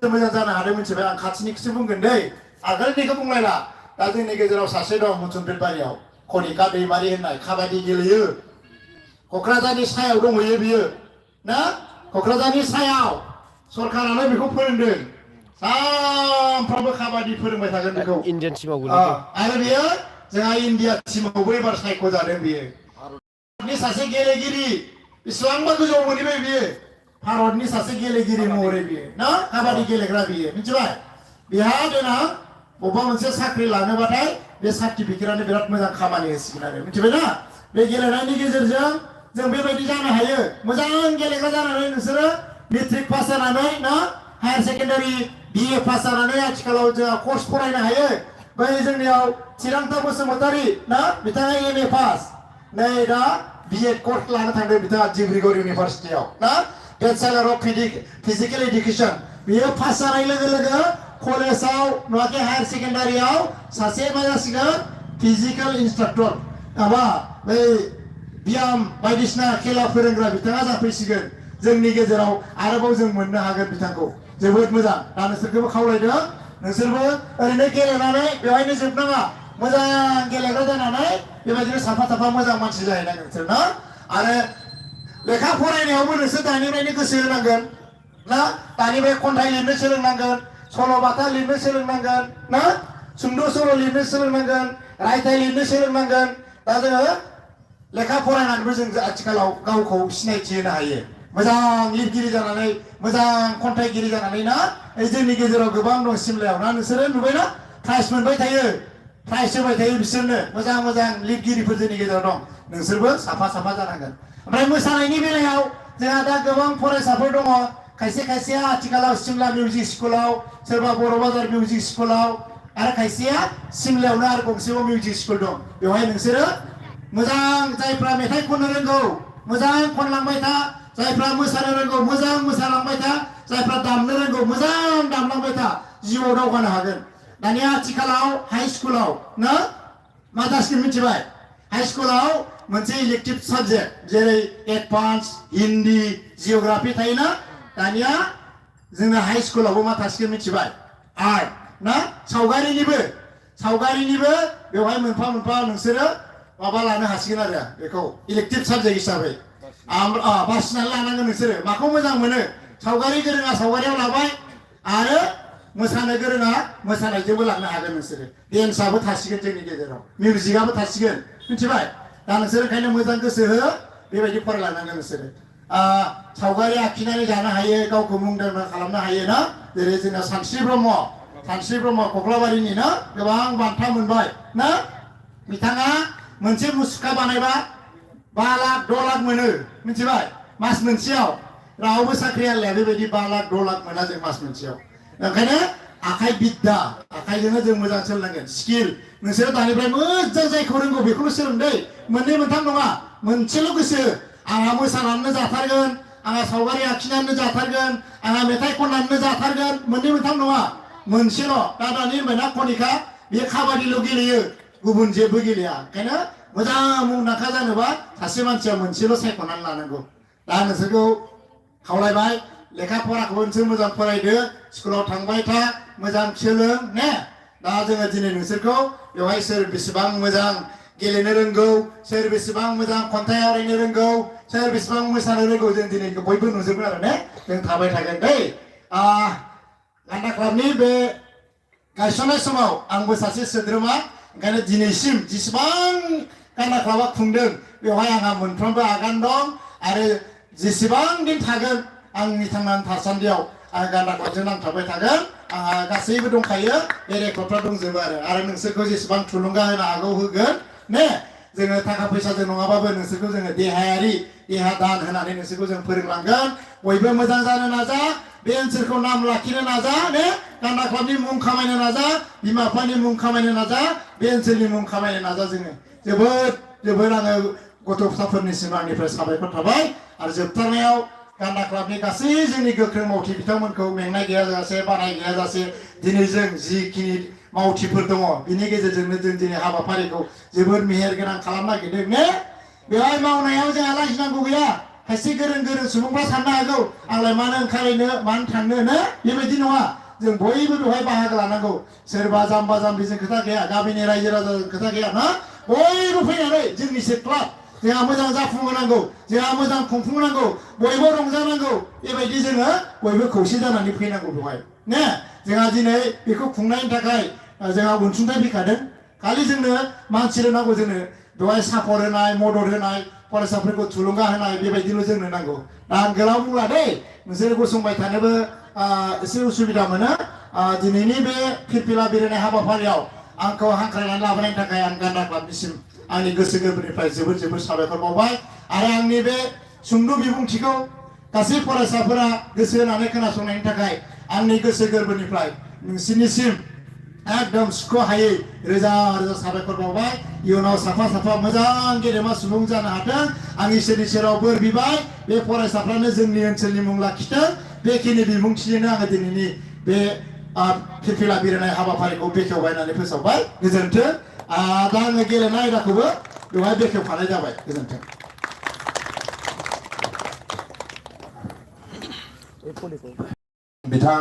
मोजां जानो हादों मिथिबाय आं खाथिनिखौसो बुंगोन दै आगोलनिखौ बुंलायला दा जोंनि गेजेराव सासे दं मुथुमपेट बारियाव कनिका दैमारि होननाय काबादि गेलेयो क'क्राझारनि सायाव दंहैयो बियो ना क'क्राझारनि सायाव सरकारानो बेखौ फोरोंदों सानफ्रामबो काबादि फोरोंबाय थागोन बेखौ इन्डियान टीमाव गोलैदों आरो बियो जोंहा इन्डिया टीमावबो एबार सायख'जादों बियो भारतनि सासे गेलेगिरि बेसेबांबा गोजौआव मोनहैबाय बियो भारतनि सासे गेलेगिरि महरै बियो ना काबादि गेलेग्रा बियो मिथिबाय बिहा देनां बबेबा मोनसे साख्रि लानोबाथाय बे सार्टिफिकेटआनो बिराद मोजां खामानि होसिगोन आरो मिथिबाय ना बे गेलेनायनि गेजेरजों जों बेबायदि जानो हायो मोजां गेलेग्रा जानानै नोंसोरो मेट्रिक पास जानानै ना हायार सेकेन्डारि बिए पास जानानै आथिखालाव जोंहा कर्स फरायनो हायो बै जोंनियाव चिरांता बसुमतारी ना बिथाङा एमए पास नै दा बिएड कर्स लानो थांदों बिथाङा डिब्रुगड़ इउनिभार्सिटियाव ना बेचेलर अफ फिजिकेल एडुकेसन बियो पास जानाय लोगो लोगो कलेजाव नङाखि हायार सेकेन्डारियाव सासे मा जासिगोन फिजिकेल इन्सट्राक्टर माबा बै ब्याम बायदिसिना खेला फोरोंग्रा बिथाङा जाफैसिगोन जोंनि गेजेराव आरोबाव जों मोननो हागोन बिथांखौ जोबोद मोजां दा नोंसोरखौबो खावलायदों नोंसोरबो ओरैनो गेलेनानै बेवहायनो जोबनाङा मोजां गेलेग्रा जानानै बेबायदिनो साफा साफा मोजां मानसि जाहैनांगोन नोंसोर ना आरो लेखा फरायनायावबो नोंसोर दानिफ्रायनो गोसो होनांगोन ना दानिफ्राय खन्थाइ लिरनो सोलोंनांगोन सल'बाथा लिरनो सोलोंनांगोन ना सुंद' सल' लिरनो सोलोंनांगोन रायथाइ लिरनो सोलोंनांगोन दा जोङो लेखा फरायनानैबो जों आथिखालाव गावखौ सिनायथि होनो हायो मोजां लिरगिरि जानानै मोजां खन्थाइगिरि जानानै ना जोंनि गेजेराव गोबां दं सिमलायाव ना नोंसोरो नुबायना प्राइज मोनबाय थायो प्राइज होबाय थायो बिसोरनो मोजां मोजां लिरगिरिफोर जोंनि गेजेराव दं नोंसोरबो साफा साफा जानांगोन ओमफ्राय मोसानायनि बेलायाव जोंहा दा गोबां फरायसाफोर दङ खायसे खायसेया आथिखालाव सिमला मिउजिक स्कुलाव सोरबा बर' बाजार मिउजिक स्कुलाव आरो खायसेया सिमलायावनो आरो गंसेबाव मिउजिक स्कुल दं बेवहाय नोंसोरो मोजां जायफ्रा मेथाइ खननो रोंगौ मोजां खनलांबाय था जायफ्रा मोसानो रोंगौ मोजां मोसालांबाय था जायफ्रा दामनो रोंगौ मोजां दामलांबाय था जिउआव दावगानो हागोन दानिया आथिखालाव हाई स्कुलाव ना मा जासिगोन मिथिबाय हाई स्कुलाव मोनसे इलेक्टिभ साबजेक्ट जेरै एडभान्स हिन्दी जिअ'ग्राफि थायोना दानिया जोंना हाई स्कुलावबो मा थासिगोन मिथिबाय आर्ट ना सावगारिनिबो बेवहाय मोनफा मोनफा नोंसोरो माबा लानो हासिगोन आरो बेखौ इलेक्टिभ साबजेक्ट हिसाबै बासिनानै लानांगोन नोंसोरो माखौ मोजां मोनो सावगारि गोरोङा सावगारियाव लाबाय आरो मोसानो गोरोङा मोसानायजोंबो लांनो हागोन नोंसोरो डेन्सआबो थासिगोन जोंनि गेजेराव मिउजिकआबो थासिगोन मिथिबाय दा नोंसोर ओंखायनो मोजां गोसो हो बेबायदि फरायलांनांगोन नोंसोरो सावगारि आखिनानै जानो हायो गावखौ मुंदांखा खालामनो हायो ना जेरै जोंना सानस्रि ब्रह्म कक्लाबारिनि ना गोबां बान्था मोनबाय ना बिथाङा मोनसे मुसुखा बानायबा 5 लाख 6 लाख मोनो मिथिबाय मास मोनसेयाव रावबो साख्रियालाया बेबायदि 5 लाख 6 लाख मोना जों मास मोनसेयाव ओंखायनो आखाइ बिद्दा आखाइजोंनो जों मोजां सोलोंनांगोन स्किल नोंसोरो दानिफ्राय मोजां जायखौ रोंगौ बेखौनो सोलोंदै मोननै मोनथाम नङा मोनसेल' गोसो आंहा मोसानानैनो जाथारगोन आंहा सावगारि आखिनानैनो जाथारगोन आंहा मेथाइ खननानैनो जाथारगोन मोननै मोनथाम नङा मोनसेल' दा दानि होनबायना कनिका बे काबादिल' गेलेयो गुबुन जेबो गेलेया ओंखायनो मोजां मुंदांखा जानोबा सासे मानसिया मोनसेल' सायख'नानै लानांगौ दा नोंसोरखौ खावलायबाय लेखा फराखौबो नोंसोर मोजां फरायदो स्कुलाव थांबाय था मोजां सोलों ने दा जोङो दिनै नोंसोरखौ बेवहाय सोर बेसेबां मोजां गेलेनो रोंगौ सोर बेसेबां मोजां खन्थाइ आवरायनो रोंगौ सोर बेसेबां मोसानो रोंगौ जों दिनै बयबो नुजोबगोन आरो ने जों थाबाय थागोन दै गान्दा क्लाबनि बे गायसननाय समाव आंबो सासे सोद्रोमा ओंखायनो दिनैसिम जेसेबां गान्दा क्लाबा खुंदों बेवहाय आंहा मोनफ्रोमबो आगान दं आरो जेसेबां दिन थागोन आंनि थांनानै थासान्दियाव आं गान्दा क्लाबजों नांथाबबाय थागोन आंहा गासैबो दंखायो बे रेकर्डफ्रा दंजोबो आरो नोंसोरखौ जेसेबां थुलुंगा होनो हागौ होगोन ने जोङो थाखा फैसाजों नङाबाबो नोंसोरखौ जोङो देहा दान होनानै नोंसोरखौ जों फोरोंलांगोन बयबो मोजां जानो नाजा बे ओनसोलखौ नाम लाखिनो नाजा ने गान्दा क्लाबनि मुं खामायनो नाजा बिमा बिफानि मुं खामायनो नाजा बे ओनसोलनि मुं खामायनो नाजा जोङो जोबोद आङो गथ'साफोरनिसिम आंनिफ्राय साबायखर थाबाय आरो जोबथारनायाव गान्दा क्लाबनि गासै जोंनि गोख्रों मावथि बिथांमोनखौ मेंनाय गैयाजासे बानाय गैयाजासे दिनै जों जिखिनि मावथिफोर दङ बिनि गेजेरजोंनो जों दिनै हाबाफारिखौ जोबोद मेहेर गोनां खालामनो नागिरदों ने बेवहाय मावनायाव जोंहा लाजिनांगौ गैया खायसे गोरों सुबुंफ्रा साननो हागौ आंलाय मानो ओंखारनो मानो थांनो ना बेबायदि नङा जों बयबो बेवहाय बाहागो लानांगौ सोरबा जाम्बा जाम्बिजों खोथा गैया गामिनि रायजो राजाजों खोथा गैया ना बयबो फैनानै जोंनि क्लाब जोंहा मोजां जाफुंहोनांगौ जोंहा मोजां खुंफुंनांगौ बयबो रंजानांगौ बेबायदि जोङो बयबो खौसे जानानै फैनांगौ बेवहाय ने जोंहा दिनै बेखौ खुंनायनि थाखाय जोंहा अनसुंथाइ फैखादों खालि जोंनो मानसिल' नांगौ जोंनो बेवहाय सापर्ट होनाय मदद होनाय फरायसाफोरखौ थुलुंगा होनाय बेबायदिल' जोंनो नांगौ दा आं गोलाव बुंला दै नोंसोर गसंबाय थानोबो एसे उसुबिदा मोनो दिनैनि बे फिरफिला बेरायनाय हाबाफारियाव आंखौ हांख्रायनानै लाबोनायनि थाखाय आं गान्दा क्लाबनिसिम आंनि गोसो गोरबोनिफ्राय जोबोर जोबोर साबायखर बावबाय आरो आंनि बे सुंद' बिबुंथिखौ गासै फरायसाफोरा गोसो होनानै खोनासंनायनि थाखाय आंनि गोसो गोरबोनिफ्राय नोंसिनिसिम एकदम सुख'हायै रोजा रोजा साबायखर बावबाय इयुनाव साफा साफा मोजां गेदेमा सुबुं जानो हाथों आं इसोरनि सेराव बोर बिबाय बे फरायसाफ्रानो जोंनि ओनसोलनि मुं लाखिथों बेखिनि बिबुंथिजोंनो आङो दिनैनि बे फिरफिला बेरायनाय हाबाफारिखौ बेखेवबाय होननानै फोसावबाय गोजोन्थों दा आङो गेलेनाय आयदाखौबो बेवहाय बेखेवफानाय जाबाय गोजोन्थों बिथां